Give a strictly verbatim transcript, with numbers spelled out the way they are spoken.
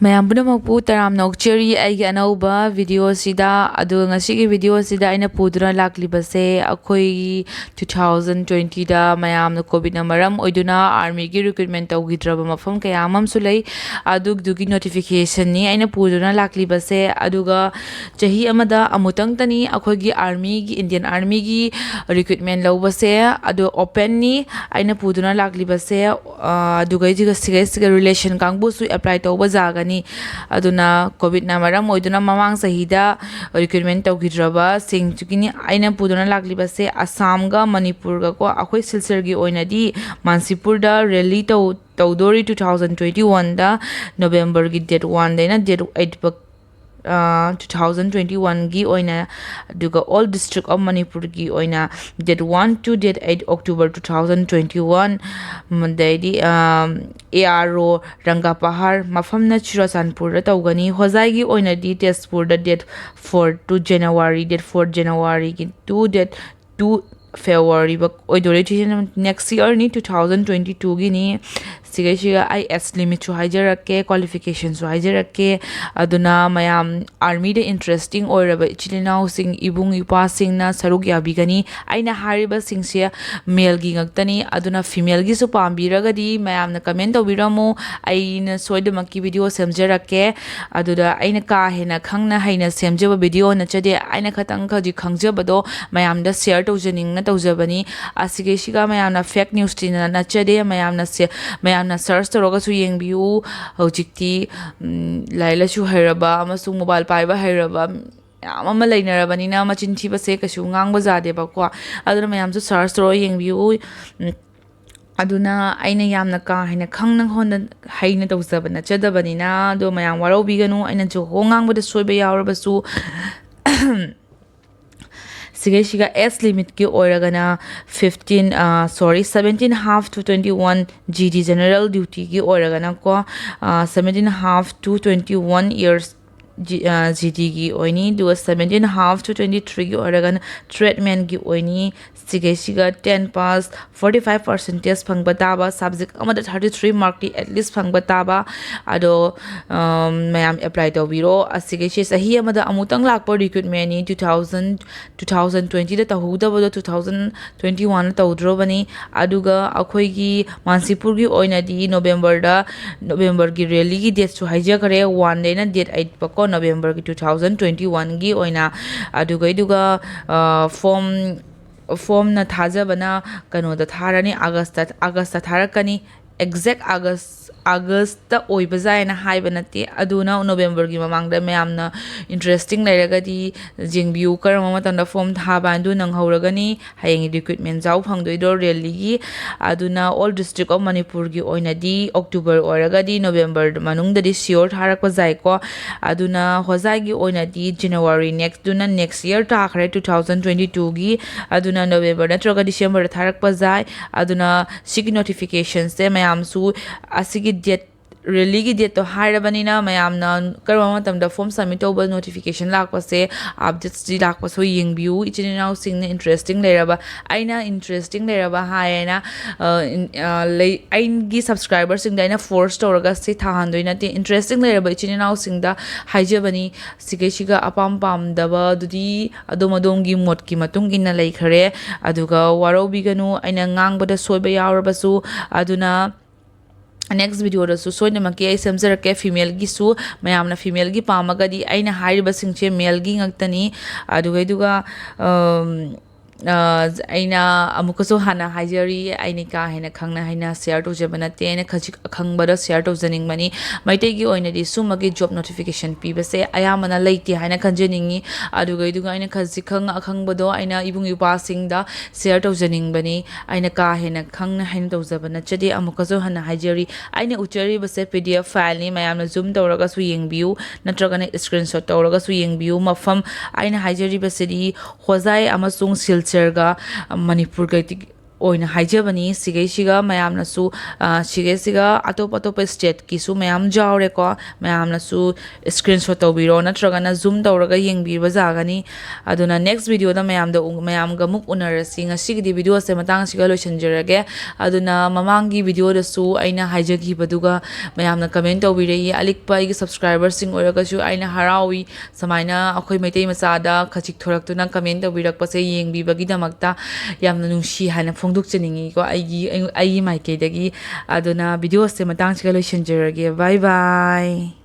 ꯃꯌꯥꯝ ꯄꯨꯝꯅꯃꯛꯄꯨ ꯇꯔꯥꯝꯅ ꯑꯣꯛꯆꯔꯤ ꯑꯩꯒꯤ ꯑꯅꯧꯕ ꯚꯤꯗꯤꯑꯣꯁꯤꯗ꯫ ꯑꯗꯨꯒ ꯉꯁꯤꯒꯤ ꯚꯤꯗꯤꯑꯣꯁꯤꯗ ꯑꯩꯅ ꯄꯨꯗꯨꯅ ꯂꯥꯛꯂꯤꯕꯁꯦ ꯑꯩꯈꯣꯏꯒꯤ two thousand twenty ꯗ ꯃꯌꯥꯝꯅ ꯀꯣꯚꯤꯗꯅ ꯃꯔꯝ ꯑꯣꯏꯗꯨꯅ ꯑꯥꯔꯃꯤꯒꯤ ꯔꯤꯀ꯭ꯔꯨꯠꯃꯦꯟ ꯇꯧꯈꯤꯗ꯭ꯔꯕ ꯃꯐꯝ ꯀꯌꯥ ꯑꯃꯁꯨ ꯂꯩ꯫ ꯑꯗꯨꯗꯨꯒꯤ ꯅꯣꯇꯤꯐꯤꯀꯦꯁꯟꯅꯤ ꯑꯩꯅ ꯄꯨꯗꯨꯅ ꯂꯥꯛꯂꯤꯕꯁꯦ꯫ ꯑꯗꯨꯒ ꯆꯍꯤ ꯑꯃꯗ ꯑꯃꯨꯛꯇꯪꯇꯅꯤ ꯑꯩꯈꯣꯏꯒꯤ ꯑꯥꯔꯃꯤꯒꯤ, ꯏꯟꯗꯤꯌꯟ ꯑꯥꯔꯃꯤꯒꯤ ꯔꯤꯀ꯭ꯔꯨꯠꯃꯦꯟ ꯂꯧꯕꯁꯦ꯫ ꯑꯗꯣ ꯑꯣꯄꯟꯅꯤ ꯑꯩꯅ ꯄꯨꯗꯨꯅ ꯂꯥꯛꯂꯤꯕꯁꯦ꯫ ꯑ, ꯑꯗꯨꯒꯩꯁꯤꯒ, ꯁꯤꯒꯩꯁꯤꯒ ꯔꯤꯂꯦꯁꯟ ꯀꯥꯡꯕꯨꯁꯨ ꯑꯦꯄ꯭ꯂꯥꯏ ꯇꯧꯕ ꯌꯥꯒꯅꯤ꯫ ꯑꯗꯨꯅ ꯀꯣꯚꯤꯗꯅ ꯃꯔꯝ ꯑꯣꯏꯗꯨꯅ ꯃꯃꯥꯡ ꯆꯍꯤꯗ ꯔꯤꯀ꯭ꯔꯨꯠꯃꯦꯟ ꯇꯧꯈꯤꯗ꯭ꯔꯕꯁꯤꯡꯁꯤꯒꯤꯅꯤ ꯑꯩꯅ ꯄꯨꯗꯨꯅ ꯂꯥꯛꯂꯤꯕꯁꯦ꯫ ꯑꯁꯥꯝꯒ ꯃꯅꯤꯄꯨꯔꯒꯀꯣ, ꯑꯩꯈꯣꯏ ꯁꯤꯜꯆꯔꯒꯤ ꯑꯣꯏꯅꯗꯤ ꯃꯥꯟꯁꯤꯄꯨꯔꯗ ꯔꯦꯂꯤ ꯇꯧ ꯇꯧꯗꯣꯔꯤ two thousand twenty one ꯗ, ꯅꯣꯕꯦꯝꯕꯔꯒꯤ date one ꯗꯩꯅ date eight ꯐꯥꯎ, two thousand twenty one ꯒꯤ ꯑꯣꯏꯅ꯫ ꯑꯗꯨꯒ all district of ꯃꯅꯤꯄꯨꯔꯒꯤ ꯑꯣꯏꯅ date one to date eight October two thousand twenty one꯫ ꯑꯗꯩꯗꯤ, ꯑꯥ, ꯑꯦ ꯑꯥꯔ ꯑꯣ ꯔꯪꯒꯥꯄꯍꯥꯔ, ꯃꯐꯝꯅ ꯆꯨꯔꯆꯥꯟꯄꯨꯔꯗ ꯇꯧꯒꯅꯤ꯫ ꯍꯣꯖꯥꯏꯒꯤ ꯑꯣꯏꯅꯗꯤ ꯇꯦꯖꯄꯨꯔꯗ date four to January, date four January ꯒꯤ to date two February ꯐꯥꯎ ꯑꯣꯏꯗꯣꯔꯦ꯫ Next year ꯅꯤ, two thousand twenty two ꯒꯤꯅꯤ꯫ ꯁꯤꯒꯩꯁꯤꯒ ꯑꯩ age limit ꯁꯨ ꯍꯥꯏꯖꯔꯛꯀꯦ, qualification ꯁꯨ ꯍꯥꯏꯖꯔꯛꯀꯦ꯫ ꯑꯗꯨꯅ ꯃꯌꯥꯝ ꯑꯥꯔꯃꯤꯗ interesting ꯑꯣꯏꯔꯕ ꯏꯆꯤꯜ ꯏꯅꯥꯎꯁꯤꯡ, ꯏꯕꯨꯡ ꯏꯄ꯭ꯋꯥꯁꯤꯡꯅ ꯁꯔꯨꯛ ꯌꯥꯕꯤꯒꯅꯤ꯫ ꯑꯩꯅ ꯍꯥꯏꯔꯤꯕꯁꯤꯡꯁꯦ male ꯒꯤ ꯉꯛꯇꯅꯤ꯫ ꯑꯗꯨꯅ female ꯒꯤꯁꯨ ꯄꯥꯝꯕꯤꯔꯒꯗꯤ ꯃꯌꯥꯝꯅ comment ꯇꯧꯕꯤꯔꯝꯃꯨ꯫ ꯑꯩꯅ ꯁꯣꯏꯗꯅꯃꯛꯀꯤ ꯚꯤꯗꯤꯑꯣ ꯁꯦꯝꯖꯔꯛꯀꯦ꯫ ꯑꯗꯨꯗ ꯑꯩꯅ ꯀꯥ ꯍꯦꯟꯅ ꯈꯪꯅ ꯍꯩꯅ ꯁꯦꯝꯖꯕ ꯚꯤꯗꯤꯑꯣ ꯅꯠꯆꯗꯦ꯫ ꯑꯩꯅ ꯈꯇꯪ ꯈꯖꯤꯛ ꯈꯪꯖꯕꯗꯣ ꯃꯌꯥꯝꯗ share ꯇꯧꯖꯅꯤꯡꯅ ꯇꯧꯖꯕꯅꯤ꯫ ꯑꯁꯤꯒꯩꯁꯤꯒ ꯃꯌꯥꯝꯅ fake news ꯇꯤꯅ ꯅꯠꯆꯗꯦ꯫ ꯃꯌꯥꯝꯅ ꯁꯦ-, ꯃꯌꯥꯝꯅ search ꯇꯧꯔꯒꯁꯨ ꯌꯦꯡꯕꯤꯌꯨ꯫ ꯍꯧꯖꯤꯛꯇꯤ, ꯎꯝ, ꯂꯥꯏꯔꯤꯛ ꯂꯥꯏꯁꯨ ꯍꯩꯔꯕ ꯑꯃꯁꯨꯡ mobile ꯄꯥꯏꯕ ꯍꯩꯔꯕ ꯃꯌꯥꯝ ꯑꯃ ꯂꯩꯅꯔꯕꯅꯤꯅ ꯃꯆꯤꯟ ꯊꯤꯕꯁꯦ ꯀꯩꯁꯨ ꯉꯥꯡꯕ ꯌꯥꯗꯦꯕꯀꯣ꯫ ꯑꯗꯨꯅ ꯃꯌꯥꯝꯁꯨ search ꯇꯧꯔꯒ ꯌꯦꯡꯕꯤꯌꯨ꯫ ꯎꯝ, ꯑꯗꯨꯅ ꯑꯩꯅ ꯌꯥꯝꯅ ꯀꯥ ꯍꯦꯟꯅ ꯈꯪꯅ ꯍꯣꯠꯅ-, ꯍꯩꯅ ꯇꯧꯖꯕ ꯅꯠꯆꯗꯕꯅꯤꯅ, ꯑꯗꯣ ꯃꯌꯥꯝ ꯋꯥꯔꯧꯕꯤꯒꯅꯨ꯫ ꯑꯩꯅ ꯖꯣꯍꯣ ꯉꯥꯡꯕꯗ ꯁꯣꯏꯕ ꯌꯥꯎꯔꯕꯁꯨ꯫ ꯁꯤꯒꯩꯁꯤꯒ age limit ꯀꯤ ꯑꯣꯏꯔꯒꯅ fifteen, ꯑ, sorry, seventeen half to twenty one G D general duty ꯒꯤ ꯑꯣꯏꯔꯒꯅꯀꯣ, ꯑ, seventeen half to twenty one years G ꯇꯤꯒꯤ ꯑꯣꯏꯅꯤ꯫ ꯑꯗꯨꯒ seventeen half to twenty threeꯒꯤ ꯑꯣꯏꯔꯒꯅ ꯇ꯭ꯔꯦꯠꯃꯦꯟꯒꯤ ꯑꯣꯏꯅꯤ꯫ ꯁꯤꯈꯩꯁꯤꯒ ten pass, forty five percentage ꯐꯪꯕ ꯇꯥꯕ, subject ꯑꯃꯗ thirty three markꯇꯤ at least ꯐꯪꯕ ꯇꯥꯕ꯫ ꯑꯗꯣ ꯃꯌꯥꯝ ꯑꯦꯄ꯭ꯂꯥꯏ ꯇꯧꯕꯤꯔꯣ꯫ ꯑꯁꯤꯈꯩꯁꯦ ꯆꯍꯤ ꯑꯃꯗ ꯑꯃꯨꯛꯇꯪ ꯂꯥꯛꯄ ꯔꯤꯀ꯭ꯔꯨꯠꯃꯦꯟꯅꯤ꯫ Two thousand two thousand twentyꯗ ꯇꯧꯍꯧꯗꯕꯗꯣ two thousand twenty oneꯗ ꯇꯧꯗ꯭ꯔꯣꯕꯅꯤ꯫ ꯑꯗꯨꯒ ꯑꯩꯈꯣꯏꯒꯤ ꯃꯥꯟꯁꯤꯄꯨꯔꯒꯤ ꯑꯣꯏꯅꯗꯤ ꯅꯣꯕꯦꯝꯕꯔꯗ, ꯅꯣꯕꯦꯝꯕꯔꯒꯤ ꯔꯦꯂꯤꯒꯤ ꯗꯦꯠꯁꯨ ꯍꯥꯏꯖꯈ꯭ꯔꯦ, one day ꯅ date eight ꯐꯥꯎꯀꯣ, ꯅꯣꯕꯦꯝꯕꯔꯒꯤ two thousand twenty oneꯒꯤ ꯑꯣꯏꯅ꯫ ꯑꯗꯨꯒꯩꯗꯨꯒ ꯐꯣꯝ ꯐꯣꯝꯅ ꯊꯥꯖꯕꯅ ꯀꯩꯅꯣꯗ ꯊꯥꯔꯅꯤ, ꯑꯥꯒꯁꯇ ꯑꯥꯒꯁꯇ ꯊꯥꯔꯛꯀꯅꯤ꯫ ꯑꯦꯛꯖꯦꯛ ꯑꯥꯒꯁ ꯑꯥꯒꯁꯇ ꯑꯣꯏꯕ ꯌꯥꯏꯅ ꯍꯥꯏꯕ ꯅꯠꯇꯦ꯫ ꯑꯗꯨꯅ ꯅꯣꯕꯦꯝꯕꯔꯒꯤ ꯃꯃꯥꯡꯗ ꯃꯌꯥꯝꯅ ꯏꯟꯇꯔꯦꯁꯇꯤꯡ ꯂꯩꯔꯒꯗꯤ ꯌꯦꯡꯕꯤꯌꯨ, ꯀꯔꯝꯕ ꯃꯇꯝꯗ ꯐꯣꯝ ꯊꯥꯕ ꯍꯥꯏꯗꯨ ꯅꯪꯍꯧꯔꯒꯅꯤ꯫ ꯍꯌꯦꯡꯒꯤ ꯔꯤꯀ꯭ꯔꯨꯠꯃꯦꯟ ꯌꯥꯎ ꯐꯪꯗꯣꯏꯗꯣ ꯔꯦꯂꯤꯒꯤ꯫ ꯑꯗꯨꯅ all district of ꯃꯅꯤꯄꯨꯔꯒꯤ ꯑꯣꯏꯅꯗꯤ ꯑꯣꯛꯇꯣꯕꯔ ꯑꯣꯏꯔꯒꯗꯤ ꯅꯣꯕꯦꯝꯕꯔ ꯃꯅꯨꯡꯗꯗꯤ ꯁꯤꯌꯣꯔ ꯊꯥꯔꯛꯄ ꯌꯥꯏꯀꯣ꯫ ꯑꯗꯨꯅ ꯍꯣꯖꯥꯏꯒꯤ ꯑꯣꯏꯅꯗꯤ ꯖꯅꯋꯥꯔꯤ ꯅꯦꯛꯁꯇꯨꯅ next year ꯇꯥꯈ꯭ꯔꯦ, two thousand twenty twoꯒꯤ꯫ ꯑꯗꯨꯅ ꯅꯣꯕꯦꯝꯕꯔ ꯅꯠꯇ꯭ꯔꯒ ꯗꯤꯁꯦꯝꯕꯔꯗ ꯊꯥꯔꯛꯄ ꯌꯥꯏ꯫ ꯑꯗꯨꯅ ꯁꯤꯒꯤ ꯅꯣꯇꯤꯐꯤꯀꯦꯁꯟꯁꯦ ꯃꯌꯥꯝꯁꯨ ꯑꯁꯤꯒꯤ ꯗꯦꯠ ꯔꯦꯂꯤꯒꯤ ꯗꯦꯠꯇꯣ ꯍꯥꯏꯔꯕꯅꯤꯅ ꯃꯌꯥꯝꯅ ꯀꯔꯝꯕ ꯃꯇꯝꯗ ꯐꯣꯝ ꯁꯕꯃꯤꯠ ꯇꯧꯕ ꯅꯣꯇꯤꯐꯤꯀꯦꯁꯟ ꯂꯥꯛꯄꯁꯦ, ꯑꯞꯗꯦꯠꯁꯇꯤ ꯂꯥꯛꯄꯁꯨ ꯌꯦꯡꯕꯤꯌꯨ꯫ ꯏꯆꯤꯟ ꯏꯅꯥꯎꯁꯤꯡꯅ ꯏꯟꯇꯔꯦꯁꯇꯤꯡ ꯂꯩꯔꯕ, ꯑꯩꯅ ꯏꯟꯇꯔꯦꯁꯇꯤꯡ ꯂꯩꯔꯕ ꯍꯥꯏꯌꯦꯅ, ꯑ, ꯏꯟ-, ꯑ, ꯂꯩ-, ꯑꯩꯒꯤ ꯁꯕꯁꯀ꯭ꯔꯥꯏꯕꯔꯁꯤꯡꯗ ꯑꯩꯅ ꯐꯣꯔꯁ ꯇꯧꯔꯒ ꯁꯤ ꯊꯥꯍꯟꯗꯣꯏ ꯅꯠꯇꯦ꯫ ꯏꯟꯇꯔꯦꯁꯇꯤꯡ ꯂꯩꯔꯕ ꯏꯆꯤꯟ ꯏꯅꯥꯎꯁꯤꯡꯗ ꯍꯥꯏꯖꯕꯅꯤ꯫ ꯁꯤꯈꯩꯁꯤꯒ ꯑꯄꯥꯝ ꯄꯥꯝꯗꯕꯗꯨꯗꯤ ꯑꯗꯣꯝ ꯑꯗꯣꯝꯒꯤ ꯃꯣꯠꯀꯤ ꯃꯇꯨꯡ ꯏꯟꯅ ꯂꯩꯈꯔꯦ꯫ ꯑꯗꯨꯒ ꯋꯥꯔꯧꯕꯤꯒꯅꯨ, ꯑꯩꯅ ꯉꯥꯡꯕꯗ ꯁꯣꯏꯕ ꯌꯥꯎꯔꯕꯁꯨ꯫ ꯑꯗꯨꯅ next videoꯗꯁꯨ ꯁꯣꯏꯗꯅꯃꯛꯀꯤ ꯑꯩ ꯁꯦꯝꯖꯔꯛꯀꯦ꯫ Femaleꯒꯤꯁꯨ, ꯃꯌꯥꯝꯅ femaleꯒꯤ ꯄꯥꯝꯃꯒꯗꯤ, ꯑꯩꯅ ꯍꯥꯏꯔꯤꯕꯁꯤꯡꯁꯦ maleꯒꯤ ꯉꯥꯛꯇꯅꯤ꯫ ꯑꯗꯨꯒꯩꯗꯨꯒ, ꯑꯝ, ꯑ, ꯑꯩꯅ ꯑꯃꯨꯛꯀꯁꯨ ꯍꯥꯟꯅ ꯍꯥꯏꯖꯔꯤ, ꯑꯩꯅ ꯀꯥ ꯍꯦꯟꯅ ꯈꯪꯅ ꯍꯩꯅ ꯁꯤꯌꯔ ꯇꯧꯖꯕ ꯅꯠꯇꯦ, ꯑꯩꯅ ꯈꯖꯤꯛ ꯑꯈꯪꯕꯗꯣ ꯁꯤꯌꯔ ꯇꯧꯖꯅꯤꯡꯕꯅꯤ꯫ ꯃꯩꯇꯩꯒꯤ ꯑꯣꯏꯅꯗꯤ ꯁꯨꯝꯕꯒꯤ ꯖꯣꯕ ꯅꯣꯇꯤꯐꯤꯀꯦꯁꯟ ꯄꯤꯕꯁꯦ ꯑꯌꯥꯝꯕꯅ ꯂꯩꯇꯦ ꯍꯥꯏꯅ ꯈꯟꯖꯅꯤꯡꯉꯤ꯫ ꯑꯗꯨꯒꯩꯗꯨꯒ ꯑꯩꯅ ꯈꯖꯤꯛ ꯈꯪ ꯑꯈꯪꯕꯗꯣ ꯑꯩꯅ ꯏꯕꯨꯡ ꯏꯄ꯭ꯋꯥꯁꯤꯡꯗ ꯁꯤꯌꯔ ꯇꯧꯖꯅꯤꯡꯕꯅꯤ꯫ ꯑꯩꯅ ꯀꯥ ꯍꯦꯟꯅ ꯈꯪꯅ ꯍꯩꯅ ꯇꯧꯖꯕ ꯅꯠꯆꯗꯦ꯫ ꯑꯃꯨꯛꯀꯁꯨ ꯍꯟꯅ ꯍꯥꯏꯖꯔꯤ, ꯑꯩꯅ ꯎꯠꯆꯔꯤꯕꯁꯦ PDF fileꯅꯤ, ꯃꯌꯥꯝꯅ zoom ꯇꯧꯔꯒꯁꯨ ꯌꯦꯡꯕꯤꯌꯨ, ꯅꯠꯇ꯭ꯔꯒꯅ screenshot ꯇꯧꯔꯒꯁꯨ ꯌꯦꯡꯕꯤꯌꯨ꯫ ꯃꯐꯝ ꯑꯩꯅ ꯍꯥꯏꯖꯔꯤꯕꯁꯤꯗꯤ ꯍꯣꯖꯥꯏ ꯑꯃꯁꯨꯡ ꯁꯤꯜꯆꯔꯒ ꯃꯅꯤꯄꯨꯔꯒꯗꯤ ꯑꯣꯏꯅ ꯍꯥꯏꯖꯕꯅꯤ꯫ ꯁꯤꯈꯩꯁꯤꯒ ꯃꯌꯥꯝꯅꯁꯨ, ꯑ, ꯁꯤꯈꯩꯁꯤꯒ ꯑꯇꯣꯞ ꯑꯇꯣꯞꯄ stateꯀꯤꯁꯨ ꯃꯌꯥꯝ ꯌꯥꯎꯔꯦꯀꯣ꯫ ꯃꯌꯥꯝꯅꯁꯨ screenshot ꯇꯧꯕꯤꯔꯣ, ꯅꯠꯇ꯭ꯔꯒꯅ zoom ꯇꯧꯔꯒ ꯌꯦꯡꯕꯤꯕ ꯌꯥꯒꯅꯤ꯫ ꯑꯗꯨꯅ next videoꯗ ꯃꯌꯥꯝꯗ ꯎ-, ꯃꯌꯥꯝꯒ ꯑꯃꯨꯛ ꯎꯅꯔꯁꯤ꯫ ꯉꯁꯤꯒꯤꯗꯤ videoꯁꯦ ꯃꯇꯥꯡꯁꯤꯒ ꯂꯣꯏꯁꯤꯟꯖꯔꯒꯦ꯫ ꯑꯗꯨꯅ ꯃꯃꯥꯡꯒꯤ videoꯗꯁꯨ ꯑꯩꯅ ꯍꯥꯏꯖꯈꯤꯕꯗꯨꯒ ꯃꯌꯥꯝꯅ comment ꯇꯧꯕꯤꯔꯛꯏ꯫ ꯑꯂꯤꯛꯄ ꯑꯩꯒꯤ subscriberꯁꯤꯡ ꯑꯣꯏꯔꯒꯁꯨ ꯑꯩꯅ ꯍꯔꯥꯎꯏ꯫ ꯁꯨꯃꯥꯏꯅ ꯑꯩꯈꯣꯏ ꯃꯩꯇꯩ ꯃꯆꯥꯗ ꯈꯖꯤꯛ ꯊꯣꯔꯛꯇꯨꯅ comment ꯇꯧꯕꯤꯔꯛꯄꯁꯦ ꯌꯦꯡꯕꯤꯕꯒꯤꯗꯃꯛꯇ ꯌꯥꯝꯅ ꯅꯨꯡꯁꯤ ꯍꯥꯏꯅ ꯐꯣꯡꯗꯣꯛꯆꯅꯤꯡꯉꯤꯀꯣ, ꯑꯩꯒꯤ, ꯑꯩ, ꯑꯩꯒꯤ ꯃꯥꯏꯀꯩꯗꯒꯤ꯫ ꯑꯗꯨꯅ videoꯁꯦ ꯃꯇꯥꯡꯁꯤꯒ ꯂꯣꯏꯁꯤꯟꯖꯔꯒꯦ꯫ Bye bye꯫